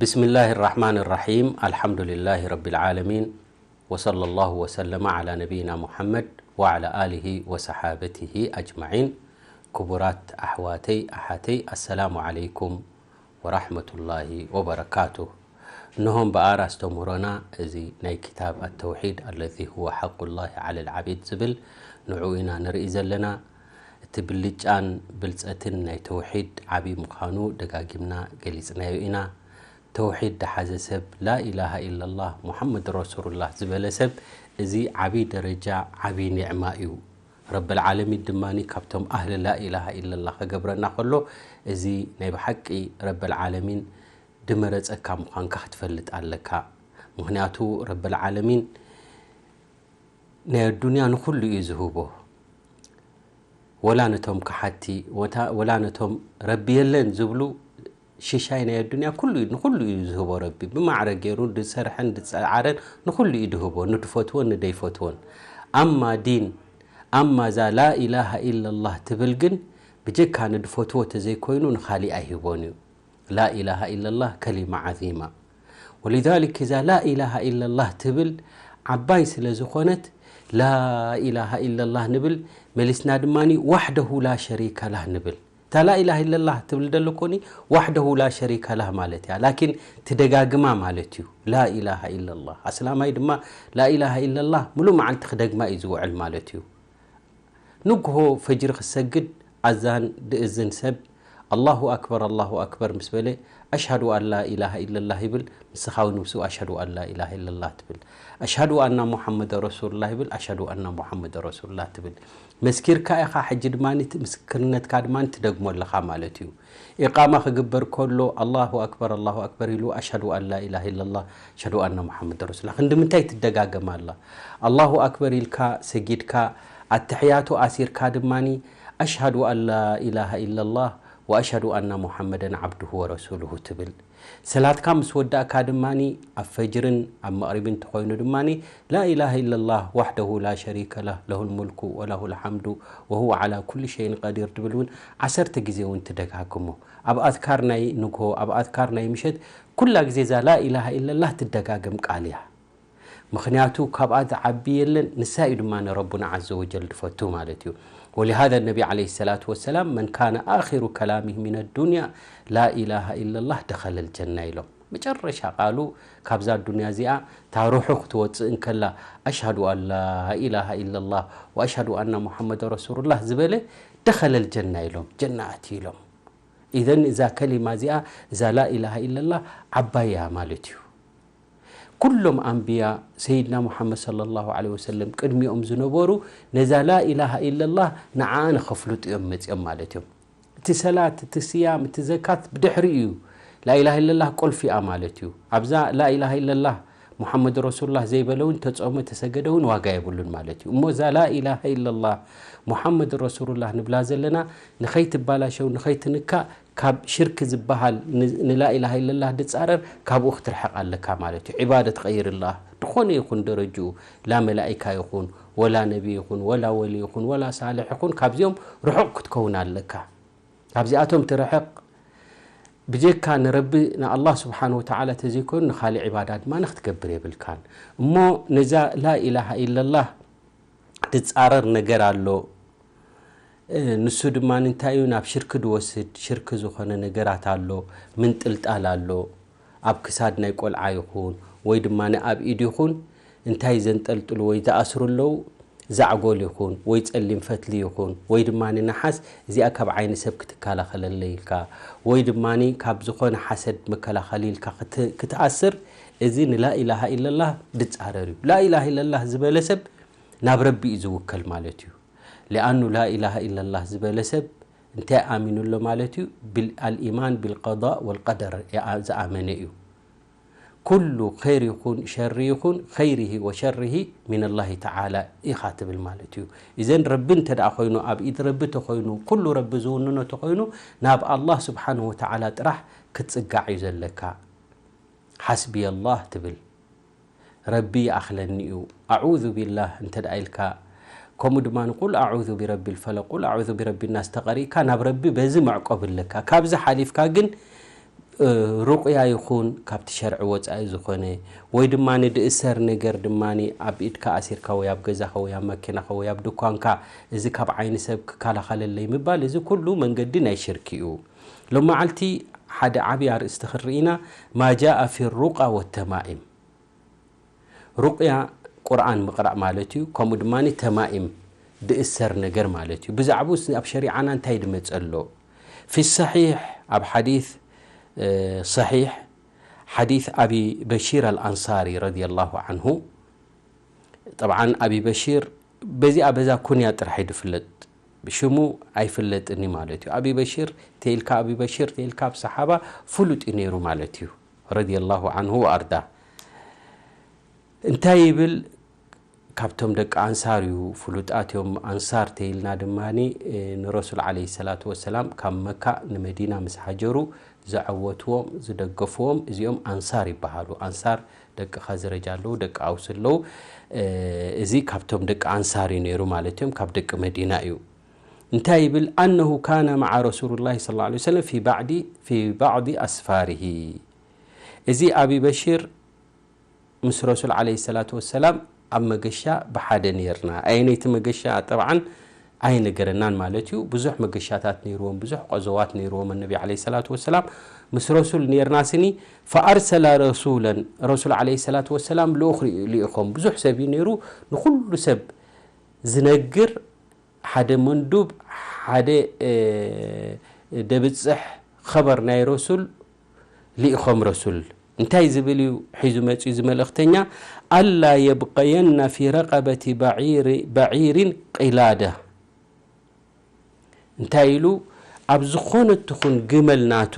بسم الله الرحمن الرحيم. الحمد لله رب العالمين. وصلى الله وسلم على نبينا محمد وعلى آله وصحابته أجمعين. ክቡራት ኣሕዋተይ ኣሓተይ፣ ኣሰላሙ ዓለይኩም ወራሕመቱላሂ ወበረካቱ። እነሆም ብኣር ኣስተምህሮና እዚ ናይ ክታብ ኣተውሒድ ኣለዚ ሁወ ሓቁላሂ ዓለል ዓቢድ ዝብል ንዕኡ ኢና ንርኢ ዘለና። እቲ ብልጫን ብልጸትን ናይ ተውሒድ ዓቢ ምዃኑ ደጋጊምና ገሊጽናዮ ኢና። ተውሒድ ደሓዘ ሰብ፣ ላኢላሃ ኢለላህ ሙሓመድ ረሱሉላህ ዝበለ ሰብ፣ እዚ ዓቢ ደረጃ፣ ዓቢ ኒዕማ እዩ። ረበል ዓለሚን ድማ ካብቶም ኣህሊ ላኢላሃ ኢለላህ ከገብረና ከሎ፣ እዚ ናይ ብሓቂ ረበል ዓለሚን ድመረጸካ ምዃንካ ክትፈልጥ ኣለካ። ምኽንያቱ ረበል ዓለሚን ናይ ኣዱንያ ንኹሉ እዩ ዝህቦ። ወላ ነቶም ከሓቲ፣ ወታ-፣ ወላ ነቶም ረቢ የለን ዝብሉ ሽሻይ ናይ ኣዱንያ ኩሉ እዩ፣ ንኹሉ እዩ ዝህቦ ረቢ። ብማዕረ ገይሩ ዝሰርሐን ዝጸዓረን ንኹሉ እዩ ድህቦ፣ ንድፈትዎን ንደይፈትዎን። ኣማ ዲን፣ ኣማ እዛ ላኢላሃ ኢለላህ ትብል ግን ብጀካ ንድፈትዎ ተዘይኮይኑ ንኻሊእ ኣይህቦን እዩ። ላኢላሃ ኢለላህ ከሊማ ዓዚማ። ወሊዛሊክ እዛ ላኢላሃ ኢለላህ ትብል ዓባይ ስለ ዝኾነት ላኢላሃ ኢለላህ ንብል፣ መሊስና ድማ ዋሕደሁ ላ ሸሪከ ላህ ንብል። እታ ላኢላሃ ኢለላህ ትብል ደሎ ኮኒ ዋሕደሁ ላ ሸሪከ ላህ ማለት እያ። ላኪን ትደጋግማ ማለት እዩ። ላኢላሃ ኢለላህ። ኣስላማይ ድማ ላኢላሃ ኢለላህ ሙሉእ መዓልቲ ክደግማ እዩ ዝውዕል ማለት እዩ። ንግሆ ፈጅሪ ክሰግድ ኣዛን ድእዝን ሰብ ኣላሁ ኣክበር ኣላሁ ኣክበር ምስ በለ ኣሽሃዱ ኣን ላ ኢላሃ ኢለላህ ይብል። ንስኻ እውን ምስኡ ኣሽሃዱ ኣን ላ ኢላሃ ኢለላህ ትብል። ኣሽሃዱ ኣና ሙሓመድ ረሱሉላህ ይብል። ኣሽሃዱ ኣና ሙሓመድ ረሱሉላህ ትብል። መስኪርካ ኢኻ፣ ሕጂ ድማ እቲ ምስክርነትካ ድማ ትደግሞ ኣለኻ ማለት እዩ። ኢቃማ ክግበር ከሎ ኣላሁ ኣክበር ኣላሁ ኣክበር ኢሉ ኣሽሃዱ ኣን ላ ኢላሃ ኢለላህ ኣሽሃዱ ኣና ሙሓመድ ረሱሉላህ። ክንዲ ምንታይ ትደጋገም ኣላ? ኣላሁ ኣክበር ኢልካ ሰጊድካ ኣተሕያቱ ኣሲርካ ድማ ኣሽሃዱ ኣን ላ ኢላሃ ኢለላህ ወኣሽሃዱ ኣና ሙሓመደን ዓብዱሁ ወረሱሉሁ ትብል። ሰላትካ ምስ ወዳእካ ድማ ኣብ ፈጅርን ኣብ መቕሪብን እንተኾይኑ ድማ ላኢላሃ ኢለላህ ዋሕደሁ ላ ሸሪከ ላህ ለሁል ሙልኩ ወለሁል ሓምዱ ወሁወ ዓላ ኩሊ ሸይን ቀዲር ትብል እውን ዓሰርተ ግዜ እውን ትደጋግሞ። ኣብ ኣዝካር ናይ ንግሆ፣ ኣብ ኣዝካር ናይ ምሸት ኩላ ግዜ እዛ ላኢላሃ ኢለላህ ትደጋገም ቃል እያ። ምኽንያቱ ካብኣ ዝዓቢ የለን፣ ንሳ እዩ ድማ ንረቡና ዓዘ ወጀል ዝፈቱ ማለት እዩ። ወሊሃዛ ነቢ ዓለይሂ ሰላቱ ወሰላም መን ካነ ኣኺሩ ከላሚሂ ሚነ ዱንያ ላኢላሃ ኢለላህ ደኸለል ጀና ኢሎም። መጨረሻ ቃሉ ካብዛ ዱንያ እዚኣ እታ ሩሑ ክትወፅእ እንከላ ኣሽሃዱ ኣን ላኢላሃ ኢለላህ ወኣሽሃዱ ኣና ሙሓመድ ረሱሉላህ ዝበለ ደኸለል ጀና ኢሎም፣ ጀና ኣትዩ ኢሎም። ኢዘን እዛ ከሊማ እዚኣ እዛ ላኢላሃ ኢለላህ ዓባይ እያ ማለት እዩ። ኩሎም ኣንብያ ሰይድና ሙሓመድ ሰለላሁ ዐለይሂ ወሰለም ቅድሚኦም ዝነበሩ ነዛ ላኢላሃ ኢለላህ ንዓኣ ንኸፍልጡ እዮም መፂኦም ማለት እዮም። እቲ ሰላት፣ እቲ ስያም፣ እቲ ዘካት ብድሕሪ እዩ። ላኢላሃ ኢለላህ ቁልፊ እያ ማለት እዩ። ኣብዛ ላኢላሃ ኢለላህ ሙሓመድ ረሱሉላህ ዘይበለ እውን ተጾመ ተሰገደ እውን ዋጋ የብሉን ማለት እዩ። እሞ እዛ ላኢላሃ ኢለላህ ሙሓመድ ረሱሉላህ ንብላ ዘለና ንኸይትባላሸው ንኸይትንካእ ካብ ሽርክ ዝበሃል ን-፣ ንላኢላሃ ኢለላህ ድጻረር ካብኡ ክትርሕቕ ኣለካ ማለት እዩ። ዒባደት ኸይርላህ ዝኾነ ይኹን ደረጅኡ ላ መላኢካ ይኹን ወላ ነቢ ይኹን ወላ ወሊ ይኹን ወላ ሳልሕ ይኹን ካብዚኦም ርሑቕ ክትከውን ኣለካ። ካብዚኣቶም ትርሕቕ ብጀካ ንረቢ ንኣላህ ስብሓን ወተዓላ ተዘይኮይኑ ንኻሊእ ዒባዳ ድማ ንክትገብር የብልካን። እሞ ነዛ ላኢላሃ ኢለላህ ድጻረር ነገር ኣሎ። እ፣ ንሱ ድማ እንታይ እዩ? ናብ ሽርክ ድወስድ፣ ሽርክ ዝኾነ ነገራት ኣሎ፣ ምንጥልጣል ኣሎ። ኣብ ክሳድ ናይ ቆልዓ ይኹን ወይ ድማ ኣብ ኢድ ይኹን እንታይ ዘንጠልጥሉ ወይ ዝኣስሩ ኣለዉ? ዛዕጎል ይኹን ወይ ጸሊም ፈትሊ ይኹን ወይ ድማ ንነሓስ፣ እዚኣ ካብ ዓይኒ ሰብ ክትከላኸለለይ ኢልካ ወይ ድማ ካብ ዝኾነ ሓሰድ መከላኸሊ ኢልካ ክት-፣ ክትኣስር፣ እዚ ንላኢላሃ ኢለላህ ድጻረር እዩ። ላኢላሃ ኢለላህ ዝበለ ሰብ ናብ ረቢ እዩ ዝውከል ማለት እዩ። ሊኣኑ ላኢላሃ ኢለላህ ዝበለ ሰብ እንታይ ኣሚኑ ኣሎ ማለት እዩ? ቢል-፣ ኣልኢማን ቢልቀዳእ ወልቀደር ይኣ-፣ ዝኣመነ እዩ። ኩሉ ኸይር ይኹን ሸሪ ይኹን ኸይሪሂ ወሸሪሂ ሚነላሂ ተዓላ ኢኻ ትብል ማለት እዩ። እዘን ረቢ እንተ ደኣ ኮይኑ፣ ኣብ ኢድ ረቢ ተኾይኑ፣ ኩሉ ረቢ ዝውንኖ ተኾይኑ፣ ናብ ኣላህ ስብሓንሁ ወተዓላ ጥራሕ ክትጽጋዕ እዩ ዘለካ። ሓስቢየላህ ትብል፣ ረቢ ይኣኽለኒ እዩ። ኣዑዙ ቢላህ እንተ ደኣ ኢልካ፣ ከምኡ ድማ ቁል ኣዑዙ ቢረቢል ፈለቅ፣ ቁል ኣዑዙ ቢረቢ ናስ ተቐሪእካ ናብ ረቢ በዚ መዕቆብ ኣለካ። ካብዚ ሓሊፍካ ግን ሩቕያ ይኹን ካብቲ ሸርዒ ወጻኢ ዝኾነ ወይ ድማ ንድእሰር ነገር ድማ ኣብ ኢድካ ኣሲርካ ወይ ኣብ ገዛኻ ወይ ኣብ መኪናኻ ወይ ኣብ ድኳንካ እዚ ካብ ዓይኒ ሰብ ክከላኸለለይ ምባል፣ እዚ ኩሉ መንገዲ ናይ ሽርክ እዩ። ሎም መዓልቲ ሓደ ዓብዪ ኣርእስቲ ክንርኢና፣ ማ ጃኣ ፊ ሩቃ ወተማኢም። ሩቅያ ቁርኣን ምቕራእ ማለት እዩ። ከምኡ ድማ ተማኢም ድእሰር ነገር ማለት እዩ። ብዛዕባኡ ኣብ ሸሪዓና እንታይ ድመጸ ኣሎ? ፊ ሰሒሕ ኣብ ሓዲት ሰሒሕ ሓዲት ኣቢ በሺር ኣልኣንሳሪ ረዲየላሁ ዓንሁ። ጠብዓን ኣቢ በሺር በዚኣ በዛ ኩንያ ጥራሕ እዩ ድፍለጥ፣ ሽሙ ኣይፍለጥን እዩ ማለት እዩ። ኣቢ በሺር ተይልካ ኣቢ በሺር ተይልካ ኣብ ሰሓባ ፍሉጥ እዩ ነይሩ ማለት እዩ። ረዲየላሁ ዓንሁ ወኣርዳ። እንታይ ይብል? ካብቶም ደቂ ኣንሳር እዩ፣ ፍሉጣት እዮም። ኣንሳር ተይልና ድማ ንረሱል ዓለይሂ ሰላቱ ወሰላም ካብ መካ ንመዲና ምስ ሃጀሩ ዘዐወትዎም ዝደገፍዎም እዚኦም ኣንሳር ይበሃሉ። ኣንሳር ደቂ ኸዝረጅ ኣለዉ፣ ደቂ ኣውስ ኣለዉ። እዚ ካብቶም ደቂ ኣንሳር እዩ ነይሩ ማለት እዮም፣ ካብ ደቂ መዲና እዩ። እንታይ ይብል? ኣነሁ ካነ መዓ ረሱሉላሂ ሰለላሁ ዐለይሂ ወሰለም ፊ ባዕዲ ፊ ባዕዲ ኣስፋሪሂ። እዚ ኣቢ በሺር ምስ ረሱል ዓለይሂ ሰላቱ ወሰላም ኣብ መገሻ ብሓደ ነይርና። ኣየነይቲ መገሻ ጠብዓን ኣይነገረናን ማለት እዩ። ብዙሕ መገሻታት ነይርዎም፣ ብዙሕ ቀዘዋት ነይርዎም። ኣነቢ ዓለይሂ ሰላቱ ወሰላም ምስ ረሱል ነይርና ስኒ፣ ፈኣርሰላ ረሱለን፣ ረሱል ዓለይሂ ሰላቱ ወሰላም ልኡኽ ልኢኾም። ብዙሕ ሰብ እዩ ነይሩ፣ ንኹሉ ሰብ ዝነግር ሓደ መንዱብ፣ ሓደ ደብጽሕ ኸበር ናይ ረሱል ልኢኾም። ረሱል እንታይ ዝብል እዩ ሒዙ መጺኡ እዚ መልእኽተኛ? ኣላ የብቀየና ፊ ረቀበቲ በዒሪን ቂላዳ። እንታይ ኢሉ? ኣብ ዝኾነት ትኹን ግመል ናቱ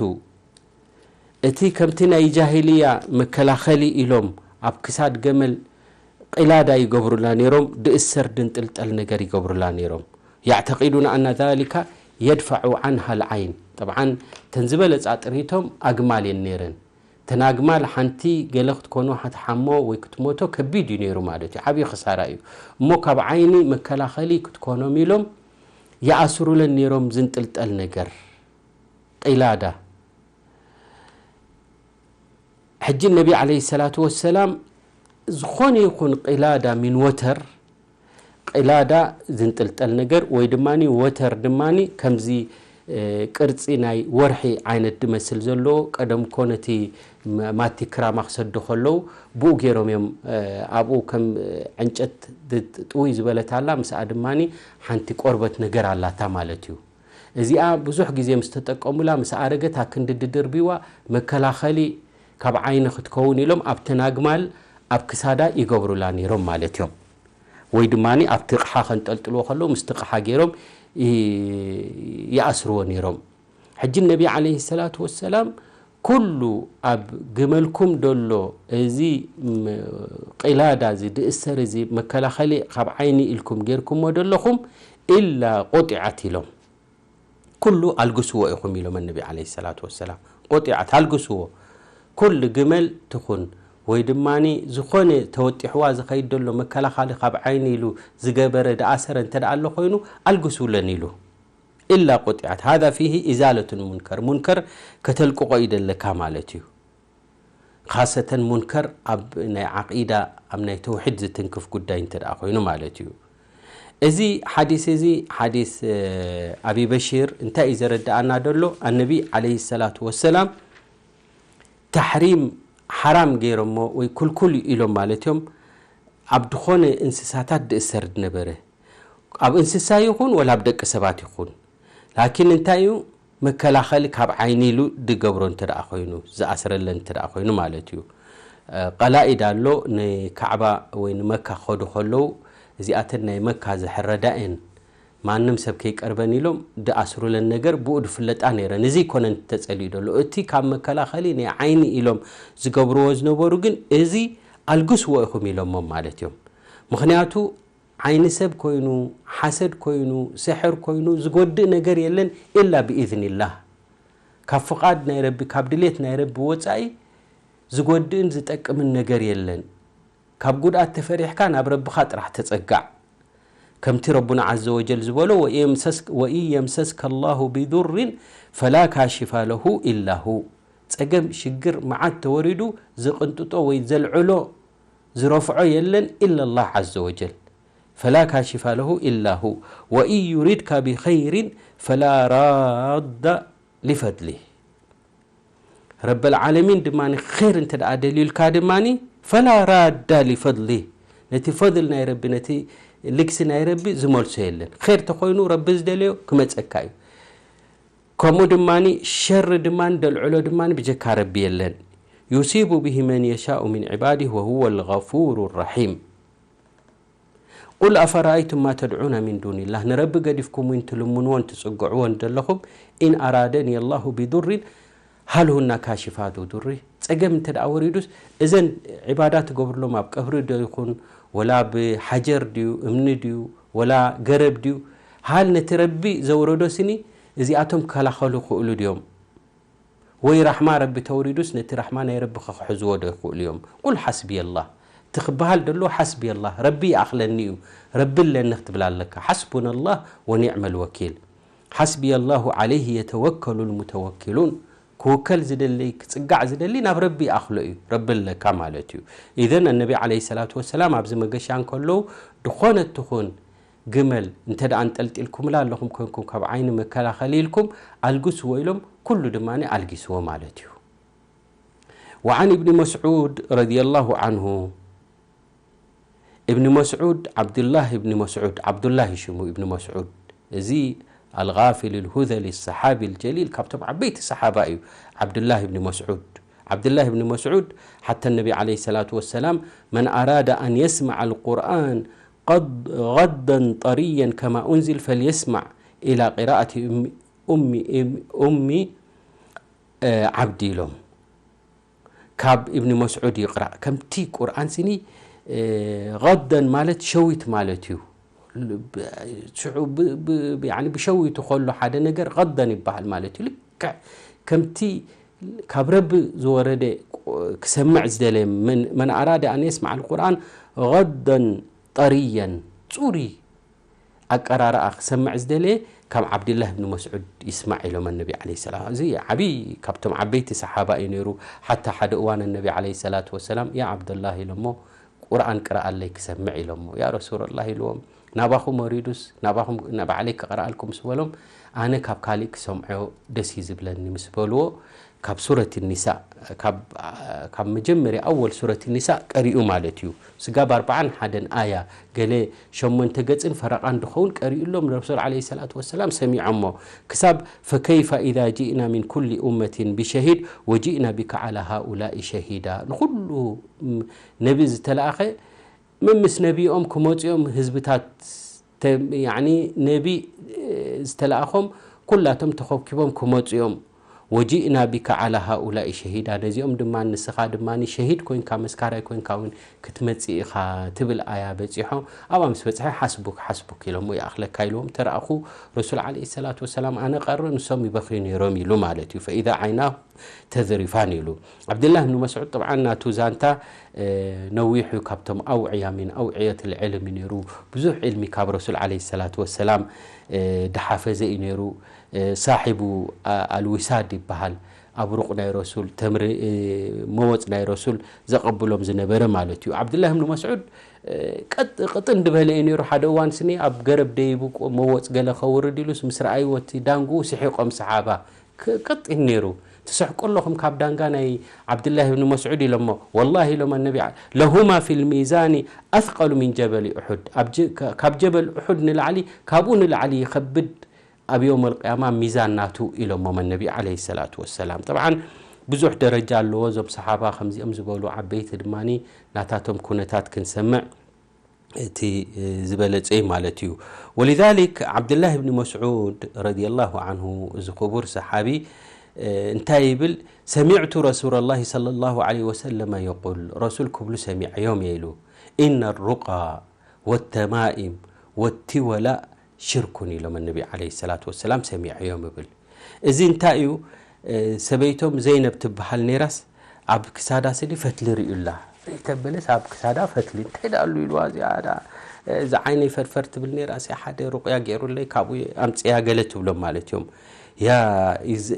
እቲ ከምቲ ናይ ጃሂልያ መከላኸሊ ኢሎም ኣብ ክሳድ ገመል ቂላዳ ይገብሩላ ነይሮም፣ ድእሰር ድንጥልጠል ነገር ይገብሩላ ነይሮም። ያዕተቂዱና ኣና ዛሊካ የድፈዑ ዓንሃ ልዓይን። ጠብዓን ተን ዝበለፃ ጥሪቶም ኣግማል እየን ነይረን። ተን ኣግማል ሓንቲ ገለ ክትኮኖ ክትሓሞ ወይ ክትሞቶ ከቢድ እዩ ነይሩ ማለት እዩ፣ ዓብዪ ክሳራ እዩ። እሞ ካብ ዓይኒ መከላኸሊ ክትኮኖም ኢሎም ይኣስሩለን ነይሮም ዝንጥልጠል ነገር ቂላዳ። ሕጂ ነቢ ዓለይሂ ሰላቱ ወሰላም ዝኾነ ይኹን ቂላዳ ሚን ወተር፣ ቂላዳ ዝንጥልጠል ነገር ወይ ድማ ወተር ድማ ከምዚ ቅርፂ ናይ ወርሒ ዓይነት ድመስል ዘለዎ፣ ቀደም እኮ ነቲ ማቲ ክራማ ክሰዱ ከለዉ ብኡ ገይሮም እዮም። ኣብኡ ከም ዕንጨት ጥውይ ዝበለት ኣላ፣ ምስኣ ድማ ሓንቲ ቆርበት ነገር ኣላታ ማለት እዩ። እዚኣ ብዙሕ ግዜ ምስ ተጠቀሙላ፣ ምስ ኣረገት ኣክንዲ ድድርብዋ መከላኸሊ ካብ ዓይኒ ክትከውን ኢሎም ኣብተን ኣግማል ኣብ ክሳዳ ይገብሩላ ነይሮም ማለት እዮም። ወይ ድማ ኣብቲ ቕሓ ከንጠልጥልዎ ከለዉ ምስቲ ቕሓ ገይሮም ይኣስርዎ ነይሮም። ሕጂ ነቢ ዓለይሂ ሰላቱ ወሰላም ኩሉ ኣብ ግመልኩም ደሎ እዚ ቂላዳ እዚ ድእሰር እዚ መከላኸሊ ካብ ዓይኒ ኢልኩም ጌርኩሞ ደለኹም ኢላ ቁጢዓት ኢሎም። ኩሉ ኣልግስዎ ኢኹም ኢሎም ነቢ ዓለይሂ ሰላቱ ወሰላም። ቁጢዓት ኣልግስዎ። ኩሉ ግመል ትኹን ወይ ድማ ዝኾነ ተወጢሕዋ ዝኸይድ ዘሎ መከላኸሊ ካብ ዓይኒ ኢሉ ዝገበረ ድኣሰረ እንተ ደኣ ኣሎ ኮይኑ ኣልግሱለን ኢሉ። ኢላ ቁጢዓት። ሃዛ ፊሂ ኢዛለቱን ሙንከር። ሙንከር ከተልቅቆ እዩ ደለካ ማለት እዩ። ካሰተን ሙንከር ኣብ ናይ ዓቂዳ ኣብ ናይ ተውሒድ ዝትንክፍ ጉዳይ እንተ ደኣ ኮይኑ ማለት እዩ። እዚ ሓዲስ እዚ ሓዲስ ኣቢ በሺር እንታይ እዩ ዘረድኣና ደሎ? ኣነቢ ዓለይሂ ሰላቱ ወሰላም ታሕሪም ሓራም ገይሮሞ ወይ ኩልኩል ኢሎም ማለት እዮም። ኣብ ዝኾነ እንስሳታት ድእሰር ዝነበረ ኣብ እንስሳ ይኹን ወላ ኣብ ደቂ ሰባት ይኹን ላኪን እንታይ እዩ መከላኸሊ ካብ ዓይኒ ኢሉ ድገብሮ እንተ ደኣ ኮይኑ ዝኣስረለን እንተ ደኣ ኮይኑ ማለት እዩ። ቀላኢድ ኣሎ ንካዕባ ወይ ንመካ ክኸዱ ከለዉ እዚኣተን ናይ መካ ዝሕረዳ እየን ማንም ሰብ ከይቀርበን ኢሎም ድኣስሩለን ነገር ብኡ ድፍለጣ ነይረን። እዚ ይኮነን ተጸልዩ ደሎ እቲ ካብ መከላኸሊ ናይ ዓይኒ ኢሎም ዝገብርዎ ዝነበሩ ግን እዚ ኣልግስዎ ኢኹም ኢሎሞም ማለት እዮም። ምኽንያቱ ዓይኒ ሰብ ኮይኑ ሓሰድ ኮይኑ ስሕር ኮይኑ ዝጎድእ ነገር የለን ኢላ ብኢዝኒላህ። ካብ ፍቓድ ናይ ረቢ ካብ ድሌት ናይ ረቢ ወጻኢ ዝጎድእን ዝጠቅምን ነገር የለን። ካብ ጉድኣት ተፈሪሕካ ናብ ረብኻ ጥራሕ ተጸጋዕ። ከምቲ ረቡና ዓዘ ወጀል ዝበሎ ወኢን የምሰስከ ላሁ ቢዱሪን ፈላ ካሽፈ ለሁ ኢላ ሁ። ጸገም ሽግር መዓት ተወሪዱ ዝቕንጥጦ ወይ ዘልዕሎ ዝረፍዖ የለን إلا الله عز وجل فلا كاشف له إلا هو وإن يردك بخير فلا راد لفضله ረበል ዓለሚን ድማ ኸይር እንተ ደኣ ደልዩልካ ድማ ፈላ ራዳ ሊፈድሊ ነቲ ፈድል ናይ ረቢ ነቲ ልግሲ ናይ ረቢ ዝመልሶ የለን ኸይር ተኾይኑ ረቢ ዝደለዮ ክመፀካ እዩ ከምኡ ድማ ሸር ድማ ደልዕሎ ድማ ብጀካ ረቢ የለን يصيب به من يشاء من عباده وهو الغفور الرحيم قل أفرأيتم ما تدعون من دون الله ንረቢ ገዲፍኩም እውን ትልምንዎን ትጽግዕዎን ዘለኹም إن أرادني الله بضر هل هن كاشفات ضره ጸገም እንተ ደኣ ወሪዱስ እዘን ዒባዳ ትገብርሎም ኣብ ቀብሪ ዶ ይኹን ወላ ብሓጀር ድዩ እምኒ ድዩ ወላ ገረብ ድዩ ሃል ነቲ ረቢ ዘውረዶ ስኒ እዚኣቶም ክከላኸሉ ክእሉ ድዮም ወይ ራሕማ ረቢ ተውሪዱስ ነቲ ራሕማ ናይ ረቢ ክሕዝዎ ዶ ይኽእሉ እዮም ቁል ሓስብየ ኣላህ እቲ ክበሃል ደሎ ሓስብየ ኣላህ ረቢ ይኣኽለኒ እዩ ረቢ ኣለኒ ክትብል ኣለካ ሓስቡና ኣላህ ወኒዕመ ልወኪል ሓስብየ ኣላሁ ዓለይህ የተወከሉ ልሙተወኪሉን ክውከል ዝደሊ ክፅጋዕ ዝደሊ ናብ ረቢ ይኣኽሎ እዩ ረቢ ኣለካ ማለት እዩ ኢዘን ኣነቢ ዓለይሂ ሰላቱ ወሰላም ኣብዚ መገሻ እንከለዉ ድኾነት ትኹን ግመል እንተ ደኣ ኣንጠልጢልኩምላ ኣለኹም ኮንኩም ካብ ዓይኒ መከላኸሊ ኢልኩም ኣልግስዎ ኢሎም ኩሉ ድማ ኣልጊስዎ ማለት እዩ وعن ابن مسعود رضي الله عنه ابن مسعود عبد الله ابن مسعود عبد الله ሽሙ ابن مسعود እዚ الغافل الهذلي الصحابي الجليل ካብቶም ዓበይቲ ሰሓባ እዩ عبد الله ابن مسعود عبد الله ابن مسعود حتى النبي عليه الصلاة والسلام من أراد أن يسمع القرآن قد غدا طريا كما أنزل فليسمع إلى قراءة أم أم أم ዓብዲ ኢሎም ካብ እብኒ መስዑድ ይቕራእ ከምቲ ቁርኣን ስኒ غدا ማለት ሸዊት ማለት እዩ ሽዑ ብሸዊቱ ከሎ ሓደ ነገር غدا ይበሃል ማለት እዩ ልክዕ ከምቲ ካብ ረቢ ዝወረደ ክሰምዕ ዝደለ መን ኣራደ ኣን የስማዕ القرآن غدا طريا ፅሩይ ኣቀራርኣ ክሰምዕ ዝደለየ ካብ ዓብድላህ ብን መስዑድ ይስማዕ ኢሎም ኣነቢ ዓለ ሰላም። እዚ ዓብዪ ካብቶም ዓበይቲ ሰሓባ እዩ ነይሩ። ሓታ ሓደ እዋን ኣነቢ ዓለ ሰላቱ ወሰላም ያ ዓብደላህ ኢሎሞ ቁርኣን ቅርኣለይ ክሰምዕ ኢሎሞ። ያ ረሱለላህ ኢልዎም ናባኹም ወሪዱስ ናባኹም ንባዕለይ ክቕርኣልኩም ምስ በሎም ኣነ ካብ ካሊእ ክሰምዖ ደስ እዩ ዝብለኒ ምስ በልዎ ካብ ሱረት ኒሳእ ካብ መጀመርያ ኣወል ሱረት ኒሳእ ቀሪኡ ማለት እዩ። ስጋብ ኣርብዓን ሓደን ኣያ ገለ ሸሞንተ ገጽን ፈረቓን ድኸውን ቀሪኡሎም ረሱል ዓለይሂ ሰላቱ ወሰላም ሰሚዖሞ ክሳብ فكيف إذا جئنا من كل أمة بشهيد وجئنا بك على هؤلاء شهيدا ንኹሉ ነቢ ዝተላእኸ መምስ ነቢኦም ክመፅኦም ህዝብታት ነቢ ዝተላእኾም ኩላቶም ተኸኪቦም ክመፅኦም وجئنا بك على هؤلاء شهيدا ነዚኦም ድማ ንስኻ ድማ ሸሂድ ኮይንካ መስካራይ ኮይንካ እውን ክትመፅእ ኢኻ ትብል ኣያ በፂሖ ኣብኣ ምስ በፅሐ ሓስቡክ ሓስቡክ ኢሎሞ ይኣኽለካ ኢልዎም ተረኣኹ ረሱል ዓለ ሰላቱ ወሰላም ኣነ ቀርእ ንሶም ይበኽዩ ነይሮም ኢሉ ማለት እዩ فإذا عيناه ተዝሪፋን ኢሉ። ዓብድላህ ብን መስዑድ ጥብዓን ናቱ ዛንታ ነዊሑ ካብቶም ኣውዕያ ሚን ኣውዕየት ልዕልም ነይሩ። ብዙሕ ዕልሚ ካብ ረሱል ዓለ ሰላቱ ወሰላም ድሓፈዘ እዩ ነይሩ። ሳሒቡ ኣልዊሳድ ይበሃል። ኣብ ሩቕ ናይ ረሱል ተምሪ መወፅ ናይ ረሱል ዘቐብሎም ዝነበረ ማለት እዩ። ዓብድላህ ብን መስዑድ ቅጥን ዝበለ እዩ ነይሩ። ሓደ እዋን ስኒ ኣብ ገረብ ደይቡ መወፅ ገለ ከውርድ ኢሉስ ምስ ረኣይዎ እቲ ዳንጉ ስሒቖም ሰሓባ ቅጥ ኢሉ ነይሩ። ትስሕቁ ኣለኹም ካብ ዳንጋ ናይ ዓብድላህ ብን መስዑድ ኢሎሞ። ወላሂ ኢሎም ኣነቢ ለሁማ ፊ ልሚዛኒ ኣስቀሉ ሚን ጀበል ኡሑድ። ካብ ጀበል ኡሑድ ንላዕሊ ካብኡ ንላዕሊ ይኸብድ ኣብ የውም ኣልቅያማ ሚዛን ናቱ ኢሎሞም ኣነቢ ዓለይሂ ሰላቱ ወሰላም። ጠብዓን ብዙሕ ደረጃ ኣለዎ። እዞም ሰሓባ ከምዚኦም ዝበሉ ዓበይቲ ድማ ናታቶም ኩነታት ክንሰምዕ እቲ ዝበለጸ እዩ ማለት እዩ። ولذلك ዓብድላህ ብን መስዑድ ረዲየላሁ ዓንሁ እዚ ክቡር ሰሓቢ እንታይ ይብል سمعت رسول الله صلى الله عليه وسلم يقول ረሱል ክብሉ ሰሚዐዮም እየ ኢሉ إن الرقى والتمائم والتولاء ሽርኩን ኢሎም ኣነቢ ዓለይሂ ሰላቱ ወሰላም ሰሚዐዮም ይብል። እዚ እንታይ እዩ? ሰበይቶም ዘይነብ ትበሃል ነይራስ ኣብ ክሳዳ ስኒ ፈትሊ ርእዩላ። ተበለስ ኣብ ክሳዳ ፈትሊ እንታይ ደኣሉ ኢልዋ እዚኣ ዳ እዚ ዓይነይ ፈርፈር ትብል ነይራ ሲ ሓደ ሩቅያ ገይሩለይ ካብኡ ኣምፅያ ገለ ትብሎም ማለት እዮም። ያ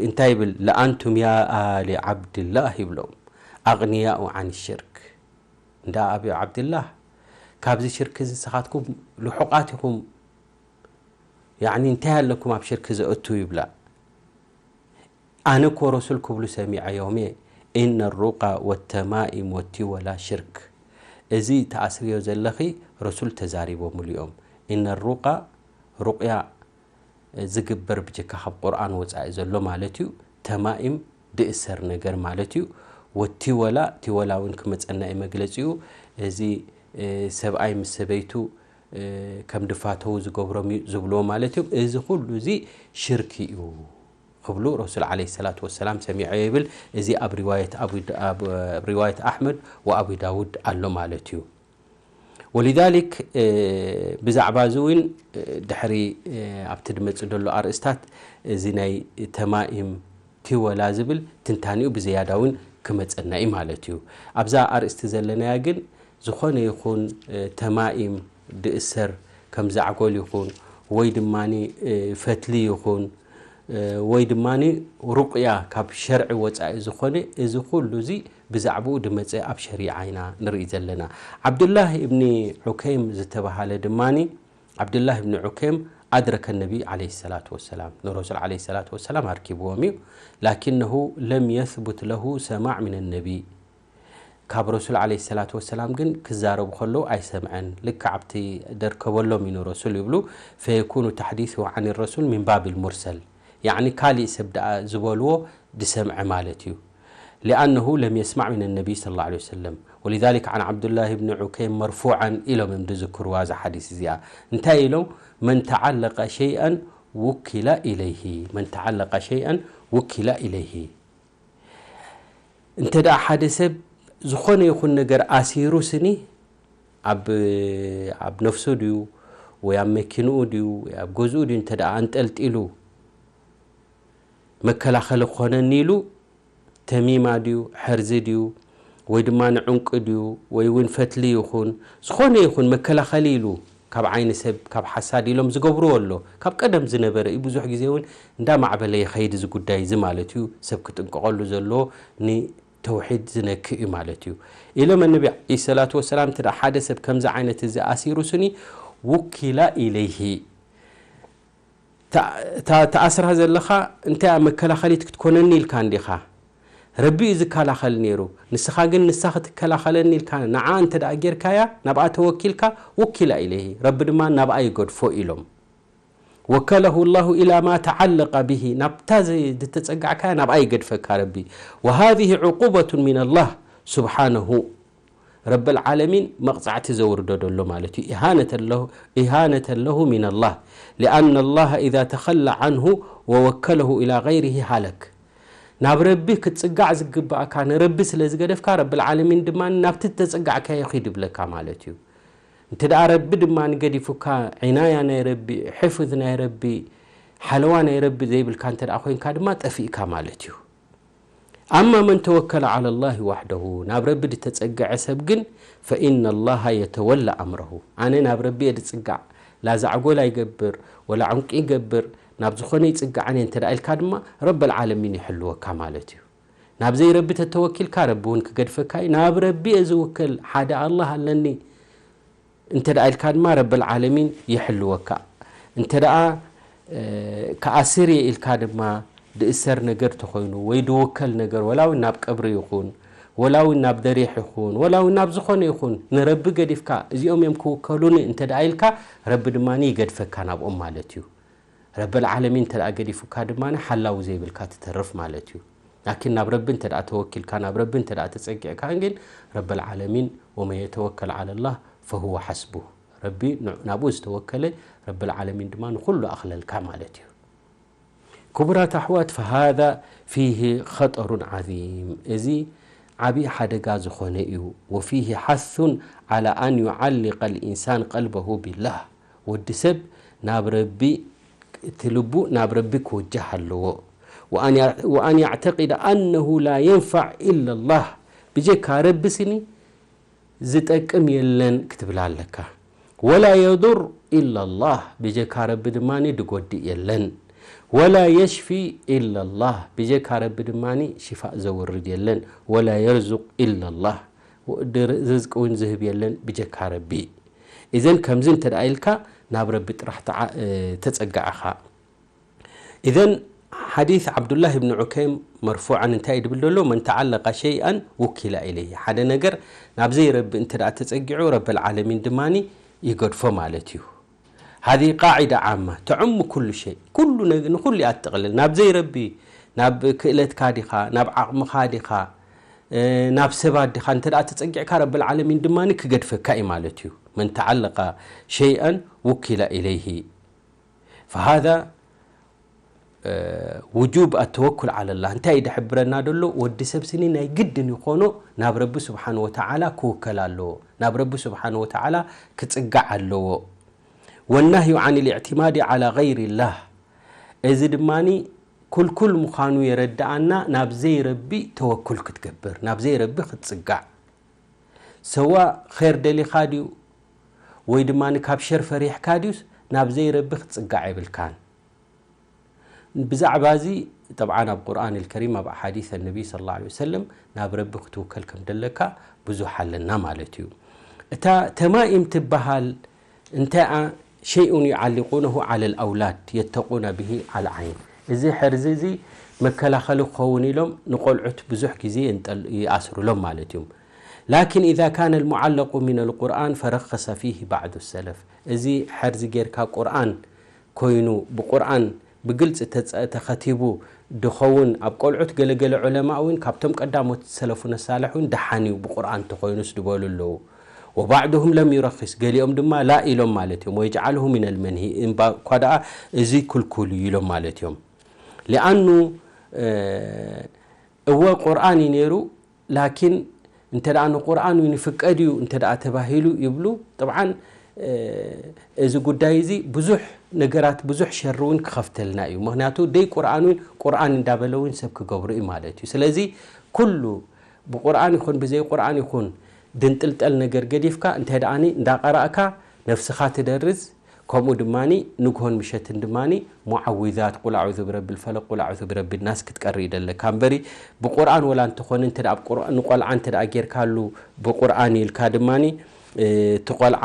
እንታይ ይብል? ለኣንቱም ያ ኣሊ ዓብድላህ ይብሎም፣ ኣቕንያኡ ዓን ሽርክ። እንዳ ኣብ ዓብድላህ፣ ካብዚ ሽርክ እዚ ንስኻትኩም ልሑቓት ኢኹም። ያኒ እንታይ ኣለኩም ኣብ ሽርክ ዘእቱ ይብላ። ኣነ እኮ ረሱል ክብሉ ሰሚዐዮም እየ። ኢነ ሩቃ ወተማኢም ወቲወላ ሽርክ። እዚ ተኣስርዮ ዘለኺ ረሱል ተዛሪቦምሉ እዮም። ኢነ ሩቃ፣ ሩቅያ ዝግበር ብጀካ ካብ ቁርኣን ወጻኢ ዘሎ ማለት እዩ። ተማኢም ድእሰር ነገር ማለት እዩ። ወቲወላ፣ ቲወላ እውን ክመጸና እዩ መግለጺኡ። እዚ ሰብኣይ ምስ ሰበይቱ ከም ድፋተው ዝገብሮም እዩ ዝብልዎ ማለት እዮም። እዚ ኩሉ እዚ ሽርክ እዩ ክብሉ ረሱል ዓለይሂ ሰላቱ ወሰላም ሰሚዐ ይብል። እዚ ኣብ ሪዋየት ኣቡ፣ ኣብ ሪዋየት ኣሕመድ ወኣቡ ዳውድ ኣሎ ማለት እዩ። ወሊዛሊክ ብዛዕባ እዚ እውን ድሕሪ ኣብቲ ድመጽእ ዘሎ ኣርእስታት እዚ ናይ ተማኢም ቲወላ ዝብል ትንታኒኡ ብዝያዳ እውን ክመጸና እዩ ማለት እዩ። ኣብዛ ኣርእስቲ ዘለናያ ግን ዝኾነ ይኹን ተማኢም ድእሰር ከም ዛዕጎል ይኹን ወይ ድማ ፈትሊ ይኹን ወይ ድማ ሩቅያ ካብ ሸርዒ ወጻኢ ዝኾነ እዚ ኩሉ እዚ ብዛዕባኡ ድመጸ ኣብ ሸሪዓ ኢና ንርኢ ዘለና። ዓብዱላህ እብኒ ዑከይም ዝተባሃለ ድማ ዓብዱላህ እብኒ ዑከይም ኣድረከ ነቢ ዓለይሂ ሰላቱ ወሰላም ንረሱል ዓለይሂ ሰላቱ ወሰላም ኣርኪብዎም እዩ። ላኪነሁ ለም የስቡት ለሁ ሰማዕ ምን ነቢ ካብ ረሱል ዓለይሂ ሰላቱ ወሰላም ግን ክዛረቡ ከለዉ ኣይሰምዐን። ልክዕ ኣብቲ ደርከበሎም እዩ ንረሱል ይብሉ። ፈየኩኑ ተሕዲሱ ዓን ረሱል ሚን ባብል ሙርሰል። ያዕኒ ካሊእ ሰብ ደኣ ዝበልዎ ድሰምዐ ማለት እዩ። ሊኣነሁ ለም የስማዕ ሚን ነቢይ ሰለላሁ ዓለይሂ ወሰለም። ወሊዛሊክ ዓን ዓብዱላህ ብኒ ዑከይም መርፉዓን ኢሎም እዮም ድዝክርዋ እዛ ሓዲስ እዚኣ። እንታይ ኢሎም? መን ተዓለቀ ሸይኣን ውኪለ ኢለይሂ። መን ተዓለቀ ሸይኣን ውኪለ ኢለይሂ። እንተ ደኣ ሓደ ሰብ ዝኾነ ይኹን ነገር ኣሲሩ ስኒ ኣብ፣ ኣብ ነፍሱ ድዩ ወይ ኣብ መኪንኡ ድዩ ወይ ኣብ ገዝኡ ድዩ እንተ ደኣ ኣንጠልጢሉ መከላኸሊ ክኾነኒ ኢሉ ተሚማ ድዩ፣ ሕርዚ ድዩ፣ ወይ ድማ ንዕንቂ ድዩ፣ ወይ እውን ፈትሊ ይኹን፣ ዝኾነ ይኹን መከላኸሊ ኢሉ ካብ ዓይኒ ሰብ፣ ካብ ሓሳድ ኢሎም ዝገብርዎ ኣሎ። ካብ ቀደም ዝነበረ እዩ። ብዙሕ ግዜ እውን እንዳማዕበለ ይኸይድ እዚ ጉዳይ እዚ ማለት እዩ። ሰብ ክጥንቀቐሉ ዘለዎ ንተውሒድ ዝነክእ እዩ ማለት እዩ። ኢሎም ነቢ ዓለይሂ ሰላቱ ወሰላም፣ እንተ ሓደ ሰብ ከምዚ ዓይነት እዚ ኣሲሩ ስኒ፣ ውኪላ ኢለይሂ፣ እታ፣ እታ ትኣስራ ዘለኻ እንታይ እያ መከላኸሊት ክትኮነኒ ኢልካ እንዲኻ? ረቢ እዩ ዝከላኸል ነይሩ። ንስኻ ግን ንሳ ክትከላኸለኒ ኢልካ ንዓ እንተ ደኣ ጌርካያ፣ ናብኣ ተወኪልካ፣ ውኪላ ኢለይሂ፣ ረቢ ድማ ናብኣ ይገድፎ ኢሎም። ወከለሁ ላሁ ኢላ ማ ተዓለቀ ብሂ፣ ናብታ ዝ-፣ ዝተጸጋዕካያ ናብኣ ይገድፈካ ረቢ። ወሃዚህ ዑቁበቱን ሚነላህ ሱብሓነሁ። ረብል ዓለሚን መቕጻዕቲ ዘውርዶ ዘሎ ማለት እዩ። ኢሃነተ ለሁ፣ ኢሃነተ ለሁ ሚነላህ። ሊኣነ ላህ ኢዛ ተኸላ ዓንሁ ወወከለሁ ኢላ ገይሪሂ ሃለክ። ናብ ረቢ ክትጽጋዕ ዝግባእካ ንረቢ ስለ ዝገደፍካ፣ ረብል ዓለሚን ድማ ናብቲ እተጸጋዕካዮ ኺድ ይብለካ ማለት እዩ። እንተ ደኣ ረቢ ድማ ገዲፉካ፣ ዒናያ ናይ ረቢ፣ ሕፍዝ ናይ ረቢ፣ ሓለዋ ናይ ረቢ ዘይብልካ እንተ ደኣ ኮይንካ ድማ ጠፊእካ ማለት እዩ። ኣማ መን ተወከለ ዓላ ላሂ ዋሕደሁ፣ ናብ ረቢ ዝተጸግዐ ሰብ ግን፣ ፈኢነ ላሃ የተወላ ኣምረሁ፣ ኣነ ናብ ረቢ እየ ዝጽጋዕ፣ ላ ዛዕጎል ኣይገብር፣ ወላ ዕንቂ ይገብር፣ ናብ ዝኾነ ይጽጋዕን እየ እንተ ደኣ ኢልካ ድማ፣ ረበል ዓለሚን ይሕልወካ ማለት እዩ። ናብ ዘይረቢ ተተወኪልካ፣ ረቢ እውን ክገድፈካ እዩ። ናብ ረቢ እየ ዝውከል፣ ሓደ ኣላህ ኣለኒ፣ እንተ ደኣ ኢልካ ድማ ረብል ዓለሚን ይሕልወካ። እንተ ደኣ፣ እ፣ ክኣስር እየ ኢልካ ድማ ድእሰር ነገር ተኾይኑ፣ ወይ ድውከል ነገር፣ ወላ እውን ናብ ቀብሪ ይኹን፣ ወላ እውን ናብ ደሪሕ ይኹን፣ ወላ እውን ናብ ዝኾነ ይኹን፣ ንረቢ ገዲፍካ፣ እዚኦም እዮም ክውከሉኒ እንተ ደኣ ኢልካ፣ ረቢ ድማ ይገድፈካ ናብኦም ማለት እዩ። ረብል ዓለሚን እንተ ደኣ ገዲፉካ ድማ ሓላዊ ዘይብልካ ትተርፍ ማለት እዩ። ላኪን ናብ ረቢ እንተ ደኣ ተወኪልካ፣ ናብ ረቢ እንተ ደኣ ተጸጊዕካ ግን ረብል ዓለሚን፣ ወመን የተወከል ዓላ ላህ ፈሁወ ሓስቡህ። ረቢ ን-፣ ናብኡ ዝተወከለ ረብል ዓለሚን ድማ ንኹሉ ኣኽለልካ ማለት እዩ። ክቡራት ኣሕዋት፣ ፈሃዛ ፊሂ ኸጠሩን ዓዚም፣ እዚ ዓብዪ ሓደጋ ዝኾነ እዩ። ወፊሂ ሓሱን ዓላ ኣን ዩዓሊቀ ልኢንሳን ቀልበሁ ቢላህ፣ ወዲ ሰብ ናብ ረቢ፣ እቲ ልቡ ናብ ረቢ ክውጃህ ኣለዎ። ወኣን ያ-፣ ወኣን ያዕተቂደ ኣነሁ ላ የንፋዕ ኢላ ላህ፣ ብጀካ ረቢ ስኒ ዝጠቅም የለን ክትብል ኣለካ። ወላ የዱር ኢላ ላህ፣ ብጀካ ረቢ ድማ ድጎድእ የለን። ወላ የሽፊ ኢላላህ፣ ብጀካ ረቢ ድማ ሽፋእ ዘውርድ የለን። ወላ የርዙቅ ኢላላህ፣ ርዝቂ እውን ዝህብ የለን ብጀካ ረቢ። እዘን ከምዚ እንተ ኢልካ ናብ ረቢ ጥራሕ ተጸጋዕኻ። እዘን ሓዲስ ዓብዱላህ ብን ዑከይም መርፉዓን እንታይ ድብል ዘሎ? መን ተዓለቀ ሸይኣን ውኪላ ኢለይህ፣ ሓደ ነገር ናብ ዘይረቢ እንተ ተጸጊዑ ረበል ዓለሚን ድማ ይገድፎ ማለት እዩ። ሃዚ ቃዒዳ ዓማ ተዕሙ ኩሉ ሸይ፣ ኩሉ ንኩሉ እያ ትጥቕልል። ናብ ዘይረቢ፣ ናብ ክእለትካ ዲኻ፣ ናብ ዓቕምኻ ዲኻ፣ ናብ ሰባት ዲኻ እንተ ተጸጊዕካ ረብል ዓለሚን ድማ ክገድፈካ እዩ ማለት እዩ። መን ተዓለቀ ሸይኣን ውኪላ ኢለይህ ፈሃዛ ውጁብ ኣተወኩል ዓለላህ እንታይ እዩ ድሕብረና ደሎ? ወዲ ሰብ ስኒ ናይ ግድን ይኾኖ ናብ ረቢ ስብሓን ወተዓላ ክውከል ኣለዎ፣ ናብ ረቢ ስብሓን ወተዓላ ክጽጋዕ ኣለዎ። ወናህዩ ዓን ልእዕትማዲ ዓላ ገይሪላህ፣ እዚ ድማ ኩልኩል ምዃኑ የረድኣና። ናብ ዘይረቢ ተወኩል ክትገብር፣ ናብ ዘይረቢ ክትጽጋዕ፣ ሰዋ ኼር ደሊኻ ድዩ ወይ ድማ ካብ ሸር ፈሪሕካ ድዩስ ናብ ዘይረቢ ክትጽጋዕ የብልካን። ብዛዕባ እዚ ጠብዓን ኣብ ቁርኣን ልከሪም ኣብ ኣሓዲስ ነቢ ስ ላ ሰለም ናብ ረቢ ክትውከል ከም ደለካ ብዙሕ ኣለና ማለት እዩ። እታ ተማኢም ትበሃል እንታይ ኣ ሸይኡን ዩዓሊቁነሁ ዓለ ልኣውላድ የተቁነ ብሂ ዓል ዓይን፣ እዚ ሕርዚ እዚ መከላኸሊ ክኸውን ኢሎም ንቆልዑት ብዙሕ ግዜ ይኣስሩሎም ማለት እዮም። ላኪን ኢዛ ካነ ልሙዓለቁ ሚን ልቁርኣን ፈረኸሰ ፊህ ባዕዱ ሰለፍ፣ እዚ ሕርዚ ጌርካ ቁርኣን ኮይኑ ብቁርኣን ብግልፂ ተኸቲቡ ድኸውን ኣብ ቆልዑት ገለገለ ዑለማ እውን ካብቶም ቀዳሞት ሰለፉነ ሳልሕ እውን ደሓን እዩ ብቁርኣን ተኾይኑስ ድበሉ ኣለዉ። ወባዕድሁም ለም ዩረኪስ፣ ገሊኦም ድማ ላ ኢሎም ማለት እዮም። ወየጅዓልሁ ሚነል መንሂ፣ እኳ ደኣ እዚ ክልኩል እዩ ኢሎም ማለት እዮም። ሊኣኑ እወ ቁርኣን እዩ ነይሩ፣ ላኪን እንተ ደኣ ንቁርኣን እውን ይፍቀድ እዩ እንተ ደኣ ተባሂሉ ይብሉ። ጥብዓን እዚ ጉዳይ እዚ ብዙሕ ነገራት ብዙሕ ሸሪ እውን ክኸፍተልና እዩ። ምክንያቱ ደይ ቁርኣን እውን ቁርኣን እንዳበለ እውን ሰብ ክገብሩ እዩ ማለት እዩ። ስለዚ ኩሉ ብቁርኣን ይኹን ብዘይ ቁርኣን ይኹን ድንጥልጠል ነገር ገዲፍካ እንታይ ደኣኒ እንዳቀራእካ ነፍስኻ ትደርዝ። ከምኡ ድማ ንግሆን ምሸትን ድማ ሙዓዊዛት ቁል ኣዑዙ ብረቢ ልፈለቅ ቁል ኣዑዙ ብረቢ ናስ ክትቀሪ ይደለካ እምበሪ ብቁርኣን ወላ እንተኾነ እንተ ንቆልዓ እንተ ጌርካሉ ብቁርኣን ኢልካ ድማ እቲ ቆልዓ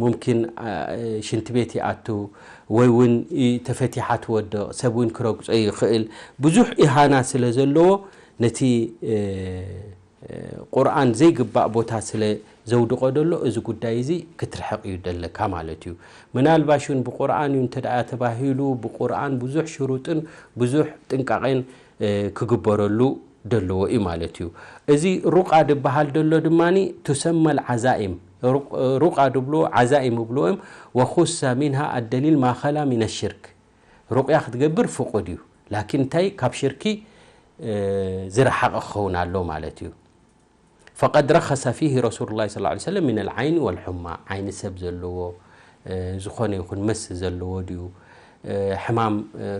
ሙምኪን ሽንቲ ቤት ይኣቱ ወይ እውን ተፈቲሓ ትወድቕ፣ ሰብ እውን ክረግጾ ይኽእል። ብዙሕ ኢሃና ስለ ዘለዎ ነቲ ቁርኣን ዘይግባእ ቦታ ስለ ዘውድቖ ደሎ እዚ ጉዳይ እዚ ክትርሕቕ እዩ ደለካ ማለት እዩ። ምናልባሽ እውን ብቁርኣን እዩ እንተ ደኣ ተባሂሉ ብቁርኣን ብዙሕ ሽሩጥን ብዙሕ ጥንቃቄን ክግበረሉ ደለዎ እዩ ማለት እዩ። እዚ ሩቃ ድበሃል ደሎ ድማ ቱሰመል ዓዛኢም፣ ሩቃ ድብልዎ ዓዛኢም ይብልዎ እዮም። ወኹሰ ሚንሃ ኣደሊል ማኸላ ሚነ ሽርክ፣ ሩቅያ ክትገብር ፍቁድ እዩ። ላኪን እንታይ ካብ ሽርኪ ዝረሓቐ ክኸውን ኣሎ ማለት እዩ። ፈቀድ ረኸሰ ፊህ ረሱሉ ላ ስ ሰለም ሚን ልዓይኒ ወልሑማ፣ ዓይኒ ሰብ ዘለዎ ዝኾነ ይኹን መስ ዘለዎ ድዩ ሕማም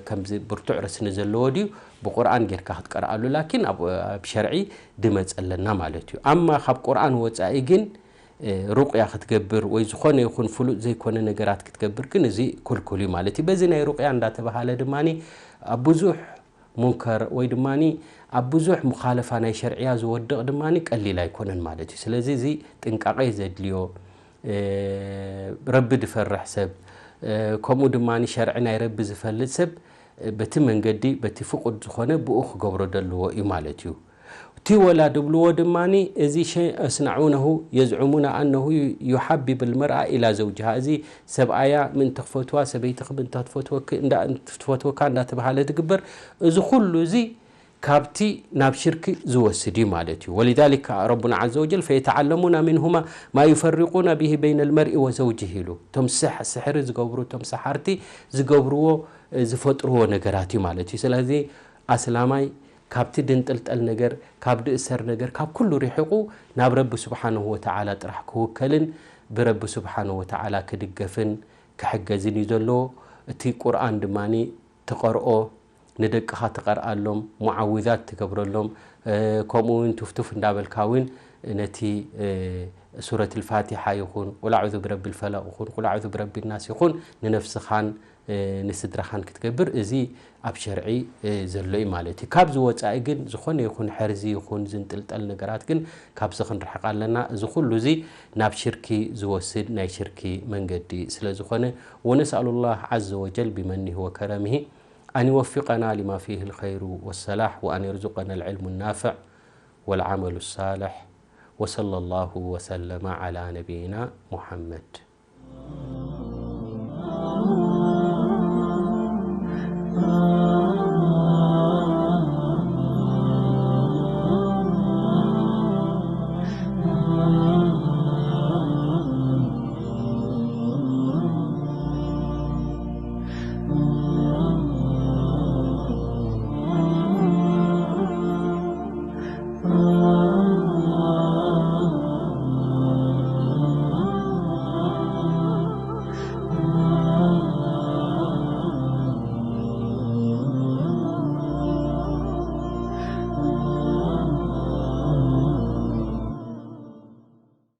ከምዚ ብርቱዕ ረስኒ ዘለዎ ድዩ ብቁርኣን ጌርካ ክትቀርኣሉ ላኪን ኣብ ሸርዒ ድመፀ ኣለና ማለት እዩ። ኣማ ካብ ቁርኣን ወፃኢ ግን ሩቅያ ክትገብር ወይ ዝኾነ ይኹን ፍሉጥ ዘይኮነ ነገራት ክትገብር ግን እዚ ኩልኩል እዩ ማለት እዩ። በዚ ናይ ሩቅያ እንዳተባሃለ ድማ ኣብ ብዙሕ ሙንከር ወይ ድማ ኣብ ብዙሕ ሙኻለፋ ናይ ሸርዕያ ዝወድቕ ድማ ቀሊል ኣይኮነን ማለት እዩ። ስለዚ እዚ ጥንቃቄ ዘድልዮ ረቢ ዝፈርሕ ሰብ ከምኡ ድማ ሸርዒ ናይ ረቢ ዝፈልጥ ሰብ በቲ መንገዲ በቲ ፍቁድ ዝኾነ ብኡ ክገብሮ ደለዎ እዩ ማለት እዩ። እቲ ወላ ድብልዎ ድማ እዚ ሸይ የስነዑነሁ የዝዑሙነ ኣነሁ ዩሓቢብ ልመርኣ ኢላ ዘውጅሃ፣ እዚ ሰብኣያ ምእንቲ ክፈትዋ ሰበይትኺ ምእንቲ ክትፈትወካ እንዳተባሃለ ዝግበር እዚ ኩሉ እዚ ካብቲ ናብ ሽርክ ዝወስድ እዩ ማለት እዩ። ወሊዛሊክ ረቡና ዓዘ ወጀል ፈየተዓለሙና ሚንሁማ ማ ዩፈሪቁና ብሂ በይነ ልመርኢ ወዘውጅህ ኢሉ እቶም ስሕሪ ዝገብሩ እቶም ሰሓርቲ ዝገብርዎ ዝፈጥርዎ ነገራት እዩ ማለት እዩ። ስለዚ ኣስላማይ ካብቲ ድንጥልጠል ነገር ካብ ድእሰር ነገር ካብ ኩሉ ሪሒቑ ናብ ረቢ ስብሓንሁ ወተዓላ ጥራሕ ክውከልን ብረቢ ስብሓንሁ ወተዓላ ክድገፍን ክሕገዝን እዩ ዘለዎ። እቲ ቁርኣን ድማ ትቐርኦ ንደቅኻ ትቐርኣሎም፣ ሙዓዊዛት ትገብረሎም፣ ከምኡ እውን ቱፍቱፍ እንዳበልካ እውን ነቲ ሱረት ልፋቲሓ ይኹን ቁል ኣዑዙ ብረቢ ልፈለቕ ይኹን ቁል ኣዑዙ ብረቢ ናስ ይኹን ንነፍስኻን ንስድራኻን ክትገብር እዚ ኣብ ሸርዒ ዘሎ እዩ ማለት እዩ። ካብዚ ወፃኢ ግን ዝኾነ ይኹን ሕርዚ ይኹን ዝንጥልጠል ነገራት ግን ካብዚ ክንርሕቕ ኣለና። እዚ ኩሉ እዚ ናብ ሽርኪ ዝወስድ ናይ ሽርኪ መንገዲ ስለ ዝኾነ ونسأل الله عز وجل بمنه وكرمه أن يوفقنا لما فيه الخير والصلاح وأن يرزقنا العلم النافع والعمل الصالح وصلى الله وسلم على نبينا محمد.